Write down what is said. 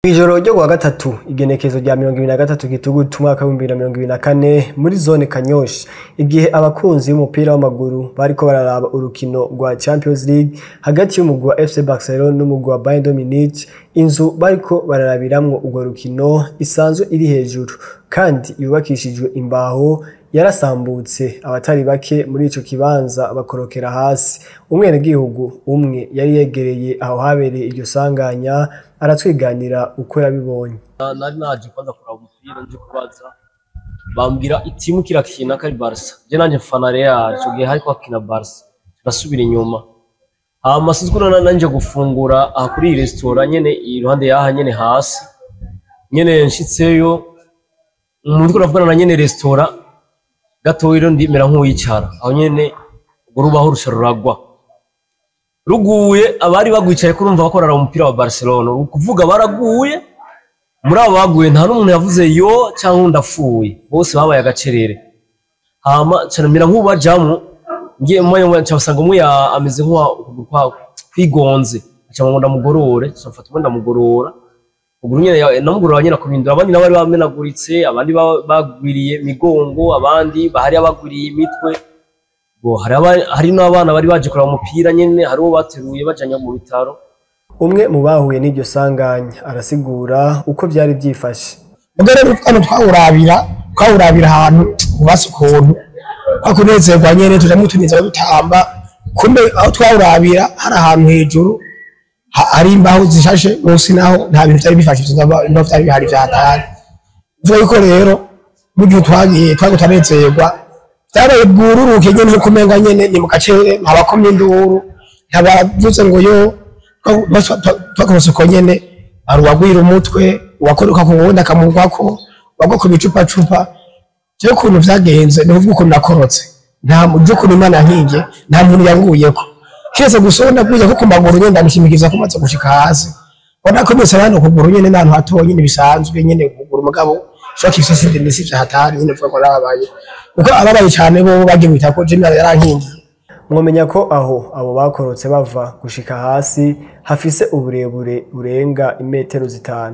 Mw'ijoro ryo kuwa gatatu igenekerezo rya 2023 Gitugutu umwaka w'2024 muri zone Kanyosha, igihe abakunzi b'umupira w'amaguru bariko bararaba urukino rwa Champions League hagati y'umugwi wa FC Barcelona n'umugwi wa Bayern Munich, inzu bariko bararabiramwo urwo rukino isanzwe iri hejuru kandi yubakishijwe imbaho yarasambutse, abatari bake muri ico kibanza bakorokera hasi. Umwenegihugu umwe yari yegereye aho habereye iryo sanganya aratwiganira uko yabibonye. Nari naje kwanza kuraba umupira, nje kubaza bambwira itimu kirakina ko ari Barca, je nanje mfana Real, ico gihe hariko hakina Barca, ndasubira inyuma. Hama sinzi ko nanje gufungura aha kuri iyi restaurant nyene iruhande yaha nyene hasi nyene, nshitseyo umuntu uriko uravugana na nyene restaurant gatoyi, rero ndimera nk'uwicara aho nyene, urwo rubaho ruca ruragwa. Ruguye, abari bagwicaye ko urumva bakorera umupira wa Barcelona, ukuvuga baraguye. Muri abo baguye nta n'umuntu yavuze yo cyangwa undi apfuye, bose babaye agacerere. Hama canamira nk'ubajamwo, ngiye mu mwanya nsanga umwe ameze nk'uwa ukuguru kwa kwigonze, aca ngo ndamugorore, aca mfata umwe ndamugorora ukuguru nyene, namugorora nyene akubindura. Abandi nabo bari bamenaguritse, abandi bagwiriye imigongo, abandi bahari abagwiriye imitwe. Bo hari hari n'abana bari baje kuraba umupira nyene, hari uwo bateruye bajanye mu bitaro. Umwe mu bahuye n'iryo sanganya arasigura uko vyari vyifashe. Ubwo rero hano twawurabira ahantu hubatse ukuntu kwa kunezerwa nyene, tujamwo tunezerwa dutamba. Kumbe aho twawurabira hari ahantu hejuru hari imbaho zishashe, munsi naho nta bintu vyari bifashe, izo imbaho vyari bihari vyahatari. Bivuga yuko rero mu gihe twagiye twago turanezerwa, vyabaye bwururuke nyene, nkuko umenga nyene ni mu gacere, ntabakomye induru, ntabavuze ngo yo twakorose uko nyene. Hari uwagwira umutwe, uwakoroka ku wundi akamugwako, uwagwa ku bicupacupa. Jewe ukuntu vyagenze ni ukuvuga ukuntu nakorotse, nta vy'ukuntu Imana yankingiye, nta muntu yanguyeko kiretse gusa uwo naguye ko ku maguru nyene, ndamushimikiza ko maze gushika hasi ubona ko mwese hano ukuguru nyene n'ahantu hatoya nyene bisanzwe nyene ukuguru, mugabo shoka ifise ndende si vyahatari nyene, uvuga ngo narababaye kuko ababaye cane bo bagiye mwita ko Jimmy yarankingiye. Mwomenya ko aho abo bakorotse bava gushika hasi hafise uburebure burenga imetero 5.